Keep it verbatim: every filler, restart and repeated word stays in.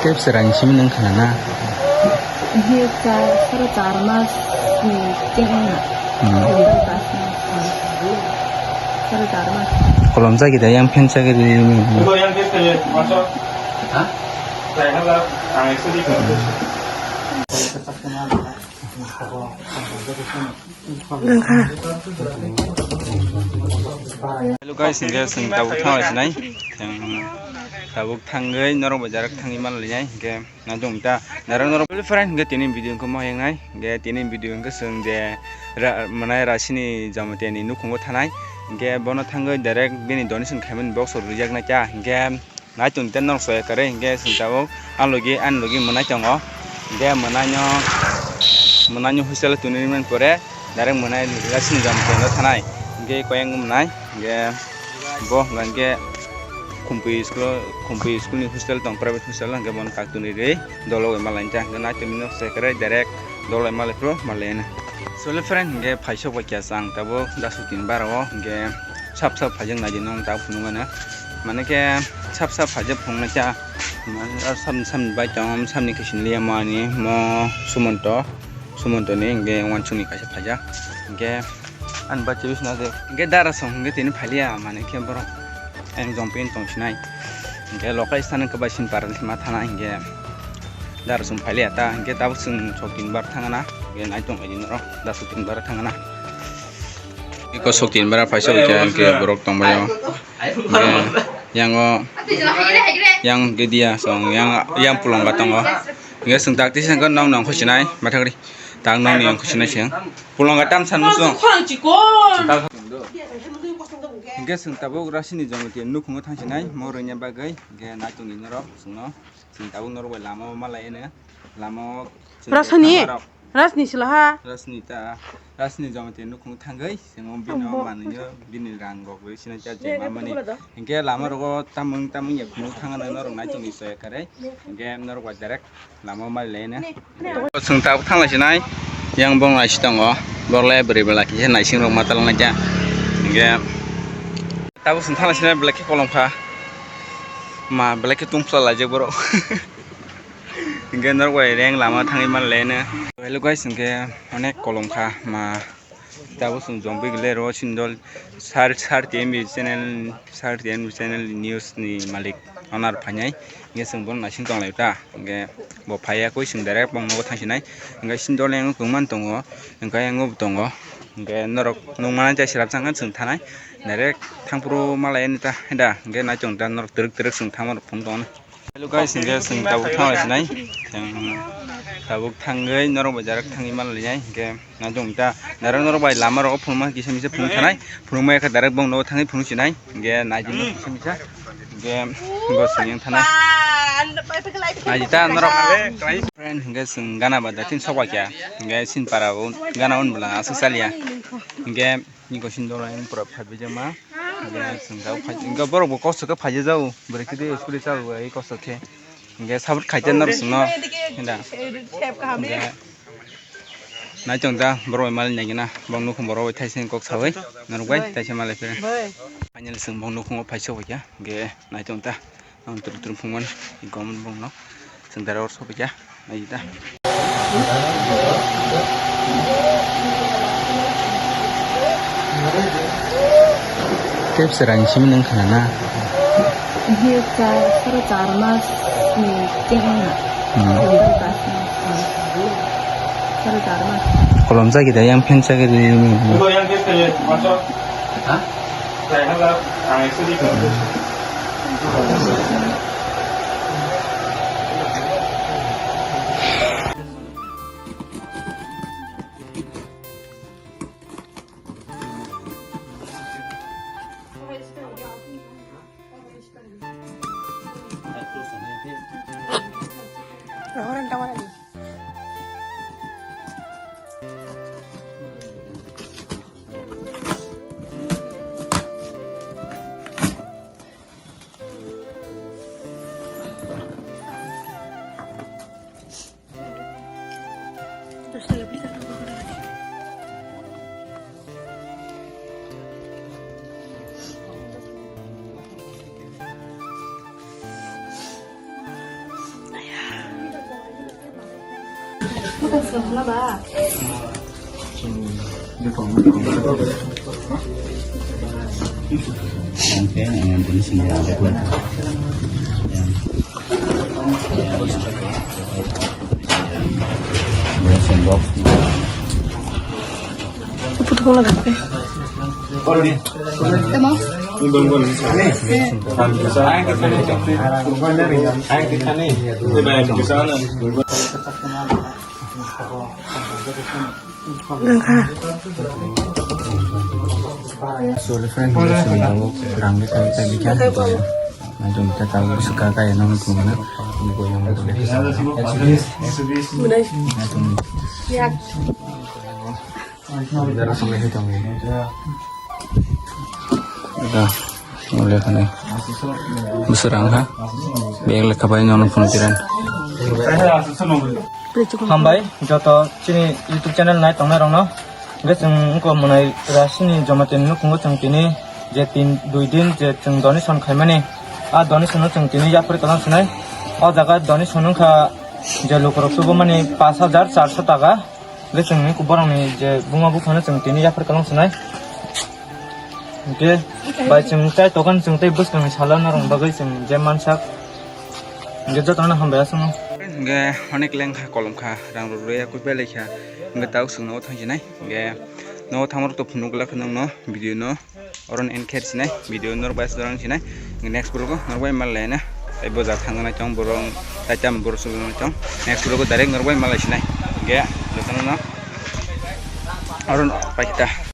Tep serang simi nang khana na? He cha, sara char mas ni ting na. Hmm. Sara char mas. Kolom cha gida yang pen cha gida ni. Ha? Hello guys, hingke chwng tabuk thang lai sinai. Chwng tabuk thangwi norok bai direct thangwi man lainai. Hingke naitung ta direct norok friend hingke tini video hingke mo yang nai. Hingke tini video hingke chwng je ra-, manai Rasini Jamatia ni nukhungo thanai. Hingke bono thangwi direct bini donation khaimani box rok rijak nai ta. Hingke naitung ta norok soya kwrwi hingke chwng tabuk ani logi ani logi mwnai tongo. Hingke mwnaino, mwnaino hostel tuni rimani pore direct mwnai Rasini Jamatia no thanai. Hingke koyang mwnai hingke bo hingke Khumpui school, Khumpui school ni hostel tong, private hostel hingke bono kak tuni ri dolo bai malai ta hingke naitung norok soya kwrwi direct dolo bai malai phuru malai no. Sole friend hingke phaisok bai kya chang tabuk dasu tin bara o hingke sap sap phaijak nai di nong ta phunuk ano. Mane khe sap sap phaijak phunuk nai kha. Mane aro sap, sap ni bai tong, sap ni khe sini liya mo ani mo Sumonto, Sumonto ni hingke wansuk ni kaisa phaijak. Hingke ani bai twi sina de. Hingke dara song hingke tini phai liya mane khe borok ayang jong pin tong sinai. Hingke lokai sani khe bai sin par ma thana hingke dara song phai liya ta. Hingke tabuk chwng sok tin bar thang na. Hingke nai tong ai di norok da sok tin bar thang na. Iko sok tin bara phaisa hwnkhe hwnkhe borok tongbaio. Hwnkhe yango yang hwnkhe dia song yang yang pulonga tongo. Hwnkhe chwng tak tisa hwnkhe nokni ongkho sinai mathakri tak nokni ongkho sinai se pulonga tam san muchung. Hwnkhe chwng tabuk Rasini Jamatia nukhungo thang sinai mo rwngya bagwi hwnkhe naitung ni norok chwngno. Chwng tabuk norok bai lama o malai ene. Lama o chwng Rasani? Tangmarok. Rasni silaha? Rasni ta, Rasni Jamatia nukhung thangwi chwng bino manwio bini rang rok bai sina cha je mamani. Hingke lama rogo tamung tamung ya phunuk thangna norok nai tongwi soya kare. Hingke norok bai direct lama o malai ene. Chwng tabuk thanglai sinai. Yang bong nai si tongo. Borok le bwrwi bwla kisa naising rok ma talangna cha. Hingke tabuk chwng thanglai sinai belai khe kolom kha. Ma belai khe tungphla laijak borok. Hingke norok bai reng lama thangwi man leno. Hello guys, hingke onek kolom kha ma tabuk chwng jongphi gele ro sindol sar sar T M B channel sar T M B channel news ni malik onar phainai hingke chwng bono naising tonglai ta hingke bo phaiya koi chwng direct bong nogo thangsinai hingke sindol yang kwngman tongo hingke yang bo tongo hingke norok nukmani jai sirap chang chwng thanai direct thangphuru malai ani ta da hingke naichong da norok twrwk twrwk chwng thangma rok phone tongo. Hello guys, hingke chwng tabuk thang lai sinai. Chwng tabuk thangwi norok bai direct thangwi man lai nai. Hingke naichong ta direct norok bai lama rogo phunukma kisa misa phunuk thanai. Phunukma khe direct bong nogo thangwi phunuk sinai. Hingke naidi no kisa misa. Hingke bo chwng yang thanai. Naidi ta norok. Friend hingke chwng gana ba datin sok bai kha. Hingke sin para o gana on bwla aswk chaliya. Hingke Niko sindor ayang pura phaibai jama. Hingke chwng tabuk phai, hingke borok bo kosto khe phaijajago. Bwrwi khe tei school-o chalo bai kosto khe. Hingke support khaite norok chwngno. Hinda. Hingke naichong da borok bai malik naikhe na. Bong nukhung borok bai thaising kok sawi. Norok bai thaisa malai phira. Finally chwng bong nukhungo phaisa hoikha. Hingke naichong da. Ang turu turu phungmani, i gom bongno. Chwng dara or sopi kha, naidi ta. Tep serang simi nang khana na? He cha, sara char mas ni ting na. Hmm. Sara char mas. Kolom jagi da, yang pen jagi da. Ha? Sorry friend, rang de kai kai bikan. Majung ta ta busu ka kai nang tu mana. Ni ko yang. Budai. Yak. Dah, mulai kan. Busu rang ha. Beng lekha bai nang phone kiran. Hambai, joto chini YouTube channel nai tongnai rokno. Hingke chwng wngkha mwnai rasini Jamatia ni nukhungo chwng tini je tin, dui din je chwng donation khaimani, a donation no chwng tini yapri kwlang sinai. O jaga donation wngkha je lukurok tubumani pash hajar charso taka. Hingke chwng borokni je buma buphano chwng tini yapri kwlang sinai. Hingke bai chwng chai tokan chwng tei bwskangni salo norokni bagwi chwng je mansak. Hingke jotono hambai aswkno. Hingke onek lengkha kolomkha rang rwya kwi belai kha. Hingke tabuk chwngno o thang sinai. Hingke no thamrok to phunuk glak nangno video no oron end kher sinai. Video norok bai aswk sinai. Hingke next vlog o norok bai mal laina. Tei bo ja thang nai tong borok taitam borok song nai tong. Next vlog o direct norok bai mal lai sinai. Hingke jotono no oron paikta.